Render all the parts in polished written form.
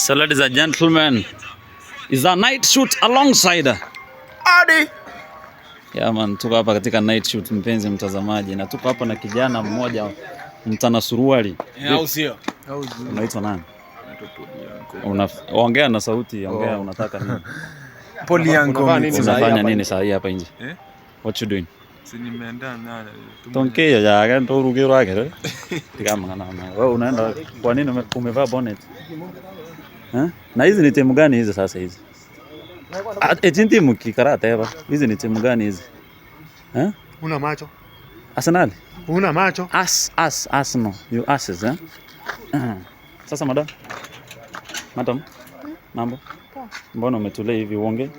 So ladies and gentlemen, is a night shoot alongside Adi. Yeah man, tuko hapa katika night shoot mpenzi mtazamaji, na tuko hapa na kijana mmoja mtana suruali. Au sio? Unaitwa nani? Ongea na sauti, ongea, unataka nini? Polianko. Unafanya nini saa hii hapa nje? Eh? What you doing? Si nimeenda nana. Tonkeyo ya ndo rwagere. Tikamangana. Wewe unaenda kwa nini umevaa bonnet? Eh? Na hizi ni timu gani hizi sasa hizi? Ah, eti ni timu kikarate hapa. Hizi ni timu gani hizi? Eh? Una macho. Arsenal? Una macho. As as Arsenal. You asses, eh? Sasa madam. Madam. Mambo? Mbona umetulia hivi uonge?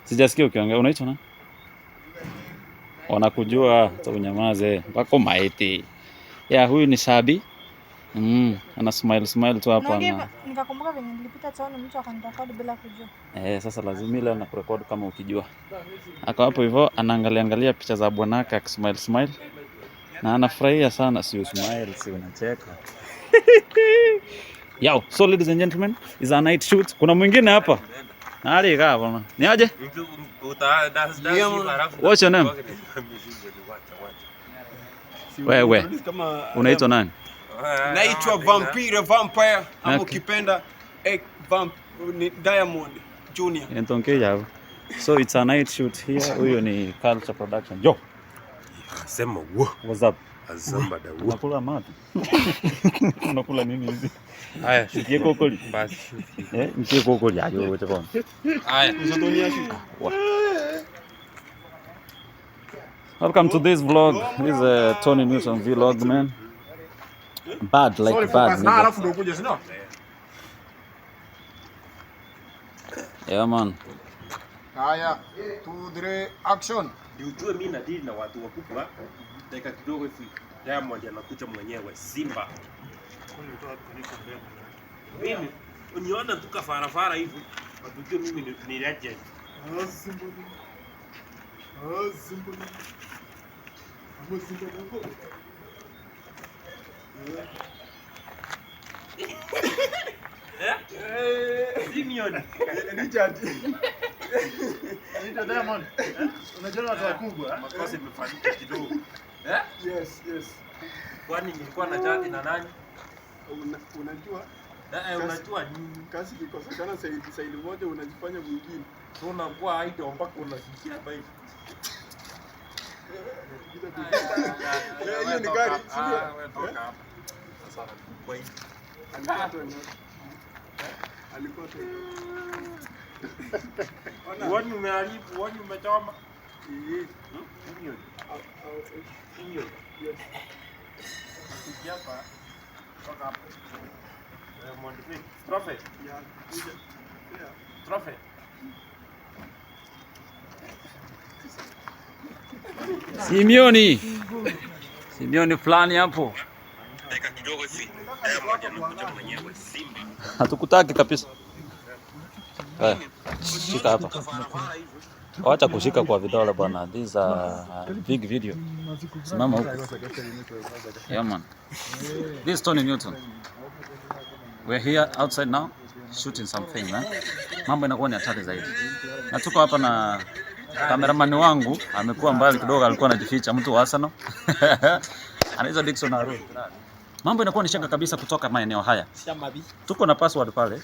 Sijasikia ukiongea. Unaitwa nani? Wanakujua, hata unyamaze. Mpaka maiti. Ya huyu ni Sabi. Ana smile smile tu hapa Unaongea na. hivyo, nikakumbuka venye nilipita town mtu akanirekodi bila kujua. Eh, sasa lazima ile na kurekodi kama ukijua. Ako hapo hivyo anaangalia angalia picha za bwanaka akismile smile. Na anafurahia sana, si smile, si unacheka. Yo, so ladies and gentlemen, is a night shoot. Kuna mwingine hapa. Nani kaa bwana? Ni aje? What's your name? Wewe. Unaitwa nani? Naitwa Vampire Vampire ama Okay. ukipenda Vamp ni Diamond Junior. Entonke yao. So it's a night shoot here. Huyo ni Culture Production. Yo, Sema wo what's up? azamba da wo. Unakula mati? Unakula nini hizi? Haya, Nkie kokoli. basi. Eh, nkie kokoli ayo wote bwana. Haya. Welcome to this vlog. This is Tony Newton vlog, man. Bad like bad. Na Nigga. alafu ndio ukuje, si ndio? Yeah, man. Haya, 2 3 action. Ndio ujue mimi na deal na watu wakubwa. Dakika kidogo hivi Diamond anakuja mwenyewe Simba. Mimi uniona tu kafarafara hivi. Watujue mimi ni legend. Simeon. Richard. Diamond. Unajua watu wakubwa. Makosa imefanyika kidogo. Eh? Yes, yes. Kwani nilikuwa na chat na nani? Unajua Eh, unajua nini? kazi ikikosekana side moja unajifanya mwingine. So unakuwa idle mpaka unasikia hapa hivi. Eh, hiyo ni gari, si ndio? Ah, wewe toka hapa. Sasa kwa hivi. Alikuwa tu Alikuwa tu. Uoni umeharibu, uoni umechoma. Eh, Simeon. Simeon. Kuja hapa. Toka hapa. Diamond Queen. Trophy. Ya, kuja. Yeah. Trophy. Simioni. Simioni fulani hapo. Dakika kidogo hivi. Diamond anakuja mwenyewe Simba. Hatukutaki kabisa. Haya, shika hapa. Wacha kushika kwa vidole bwana. This is a big video. Simama huko. Yeah man. This is Tony Newton. We're here outside now shooting something, eh? Mambo inakuwa ni hatari zaidi. Na tuko hapa na kameramani wangu amekuwa mbali kidogo, alikuwa anajificha, mtu wa Arsenal. Anaitwa Dickson Arun. Mambo inakuwa ni shaka kabisa kutoka maeneo haya. Tuko na password pale.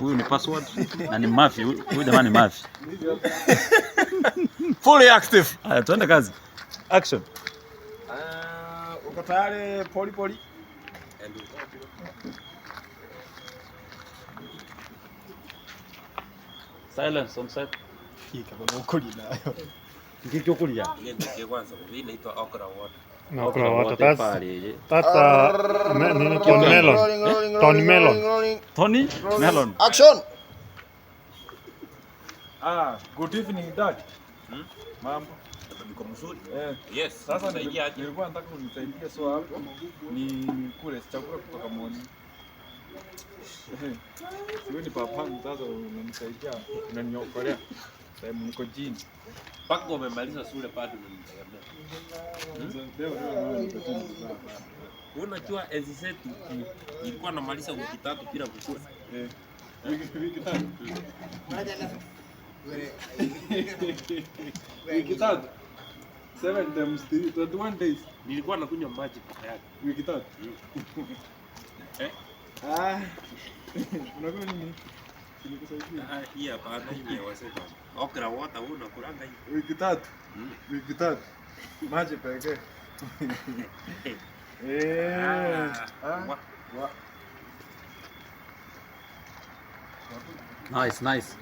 Huyu ni password na ni mafi. Huyu jamaa ni mafi. Fully active. Haya, tuende kazi. Action. Uko tayari poli poli? Silence on set. Kika Ile kwanza inaitwa okra water. No, kuna watu that's nini Tony Melon. Tony Melon. Tony Melon. Action. Ah, good evening dad. Mambo. Niko mzuri. Eh, Yes. sasa Saidia aje. nilikuwa nataka unisaidie so hapo ni kule chakula kutoka Moni. Siwe ni papangu sasa unanisaidia unaniokolea. Sasa niko jini. Mpaka umemaliza shule bado unanitegemea. Leo leo nipatie mzaa. Unajua enzi zetu nilikuwa namaliza wiki 3 bila kukula. Eh. Wiki 3. Wiki 3. 7 times 3, 21 days. Nilikuwa nakunywa maji peke yake. Wiki 3. Eh? Ah. Unakula nini? Nikusaidie. Ah, hii hapana, hii ni ya wazee bwana. Okra water wewe unakulanga hii. Wiki 3. Wiki 3. Maji pekee. Eh. Ah, wa. Wa. Nice, nice.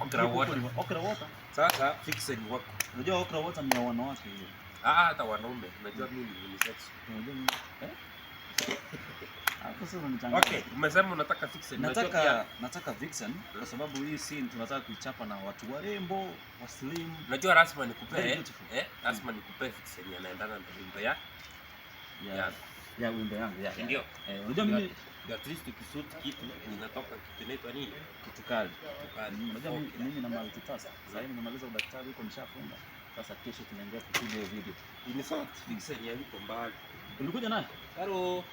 Okra water. Okra water. Sasa fixen wako. Unajua okra water ni ya wanawake hiyo. Ah, hata wanaume. Unajua mimi ni unisex. Unajua mimi? Eh? Hapo sasa unanichanganya. Okay, umesema unataka fixen. Unajua pia Nataka Vixen kwa sababu hii scene tunataka kuichapa na watu warembo, wa slim. Unajua lazima Very nikupee, beautiful. eh, lazima nikupee fixen yanaendana na wimbo ya. Ya. Ya wimbo yangu, ya. Ndio. Eh, unajua mimi At least ukishoot kitu inatoka kitu inaitwa nini? kitu kali. Kitu kali. Unajua mimi, Okay. mimi na multitask. Sasa hivi nimemaliza udaktari huko nishafunga. Sasa kesho tunaingia kupiga hiyo video. In fact, fixen yuko mbali. Ulikuja naye? Hello.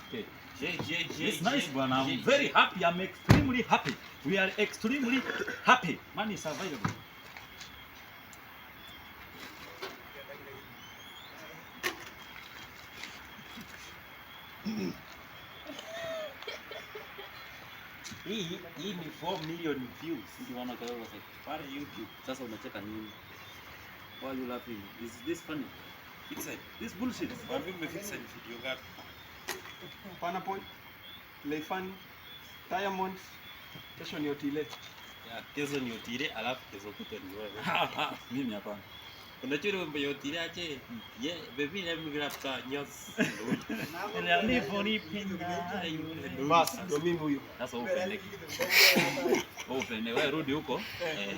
Okay. J J J. It's nice bwana. I'm J, very J. happy. I'm extremely happy. We are extremely happy. Money is available. Hii ni 4 million views Ndio wana kwa hiyo pale YouTube. Sasa unacheka nini? Why are you laughing? Is this funny? Fixen. This bullshit. Waambie umefixen video ngapi? Panapoy, Leifani, Diamond, kesho ni Otile. Ya, kesho ni Otile alafu kesho kutwa ni wewe. Mimi hapana. Unajua ile wimbo ya Otile aje? Ye, baby let me grab the nyos. Bas, ndio mimi huyo. Sasa wewe upendeke. Wewe upende, wewe rudi huko. Eh,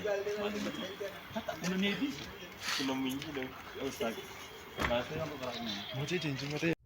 hata unaniaibisha. Kuna mwingine Wewe usitaki. Basi mambo kwa Mcheche nchimate.